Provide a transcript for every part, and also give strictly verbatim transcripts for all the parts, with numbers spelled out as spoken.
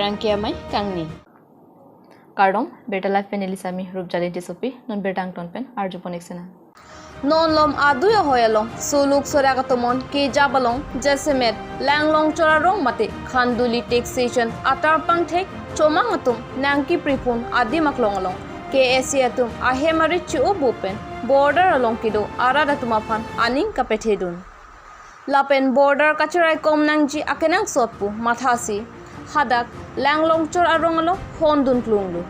Angke amei kangni. Kardom, Birta Live pen neli Sami Rupjali Tissopi, non birta angton pen arjupon ik sena. Non malom adui ahoi along, suluk sorak atum on kejap along, jasemet, Langlongchor arong mate, Khanduli taxation, atar pangthek, chomang atum, nangkepriphun adim aklong along, K S A atum, ahem arit chi-o pen, border along kedo, arat atum aphan, aning kapethedun. Lapen border kacheraikom nangji akenangsot pu mathasi, hadak Langlongchor arong along hondun klunglo.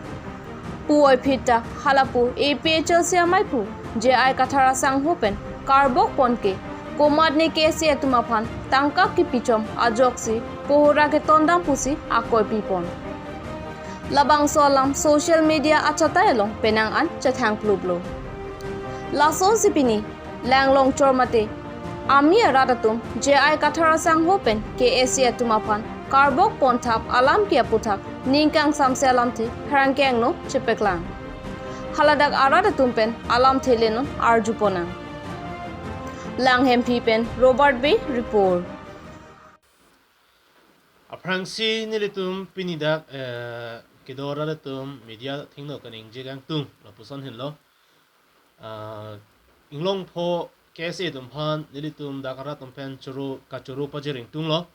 Puvoiphit ta halapu A P H L C amei pu, J I Kathar asangho pen karbokpon ke, komatne K S A atum aphan tangka kepichom ajoksi pohora ketondam pusi akoi pipon. Labangso alam social media achatai along penang an chethang pluplo. Lasonsi pini, Langlongchor mate, Ami arat atum, J I Kathar asangho pen, K S A atum aphan, karbokpon thap alam ke aphuthak, ning kangsamse alamthe, pherangke angno chepeklang. Haladak arat atum pen, alamthe lenon arjuponang. Langhemphi pen, Robert Bey report. Aphrangsi nelitum pini dak, eh, kedo arat atum media thengno kaningje kangtung, lapuson henlo. Ah, inglongpo K S A atum aphan nelitum dak arat atum pen choro, kachoro pajir ingtunglo.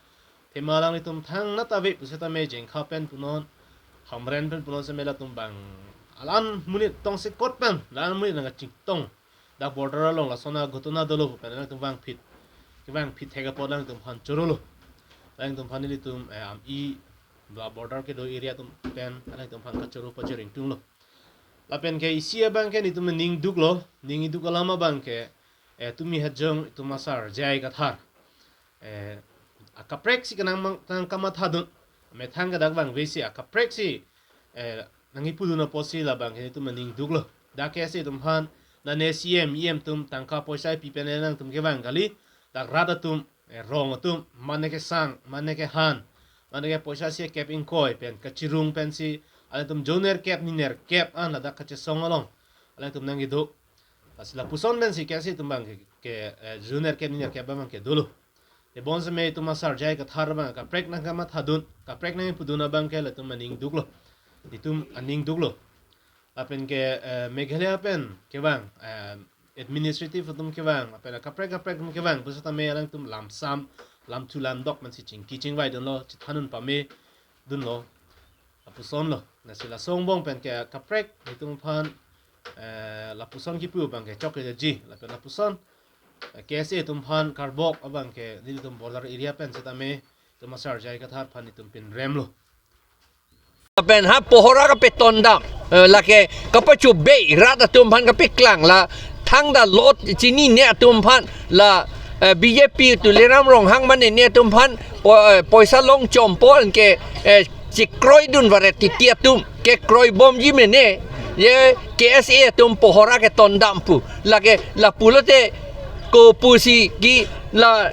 Thema alanglitum thangnat ave pusitame Jengkha pen punon, Hamren pen punon seme latum bang alam monit tongsekot pen, alam monit nangkachingtong. Dak border along lason aghotona dolo pen alangtum vangphit, kevangphit thek apot alangtum aphan chorolo. Alangtum aphan nelitum, eh, Ami, la border kedo area atum pen alangtum aphan kachoro pajir ingtunglo. Lapen ke isi abang ke nelitum ning duklo, ning iduk alam abang ke, eh, tumi hajong itum asar J I Kathar. Eh, akaprek si kenang mang, tang kamathadun. Methang ke dak vangvesi akaprek si, eh, nangkipudun apotsi labang ke nelitum ning duklo. Dak K S A atum aphan, nane C M, E M atum tangka poisa pi pen alangtum kevang kali, dak rat atum, eh, rong atum, mane kesang, mane kehan, mane ke poisa si kep ingkoi pen, kachirung pensi, alangtum joner kep, niner kep an ladak kachesong along, alangtum nangkedo. Lasi lapuson pensi K S A atum abang ke, ke, eh, joner kep, niner kep abang ke dolo. Tebonseme itum asar J I Kathar abang kaprek nangkamathadun, kaprek nangkipudun abang ke latum aning duklo. Itum aning duklo. Lapen ke, eh, Meghalaya pen kevang, eh, administrative atum kevang, lapen kaprek kaprek atum kevang, pusitame alangtum lamsam, lamthu lamdok mansi chingki chingvai dunlo, chethanun pame dunlo. Lapusonlo. Lasi laso angbong pen ke kaprek itum aphan, eh, lapuson kipu abang ke chokleji. Lapen lapuson, eh, K S A atum aphan karbok abang ke nelitum border area pen sitame itum asar J I Kathar aphan itum pinremlo. Lapen ha pohora kapetondam, eh, lake kapachobei rat atum aphan kapeklang la thangta lot chinine atum aphan la, eh, B J P Tuliram Ronghang mane ne atum aphan po-, eh, poisa longchompo anke, eh, chekroidun varet titi atum kekroibomji mene, ye K S A atum pohora ketondam pu. Lake lapulote kopusi ke la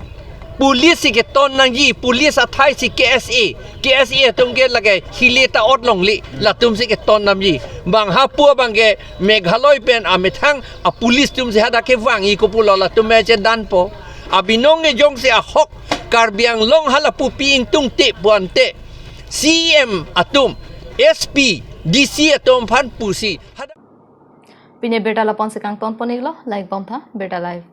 police si keton nangji, police athai si K S A. K S A atum ke lake hile ta-ot longle, latum si keton namji. Bang hapu abang ke Meghalaya pen amethang apolice atum si hadak kevangji kopulo latum meche danpo. Abinong ke jongsi ahok Karbi Anglong halapu pi ingtungte pu ante C M atum, S P, D C atum aphan pusi. Hadak pini abirta lapu-an si kangtonpon iklo, langponpo, Birta Live.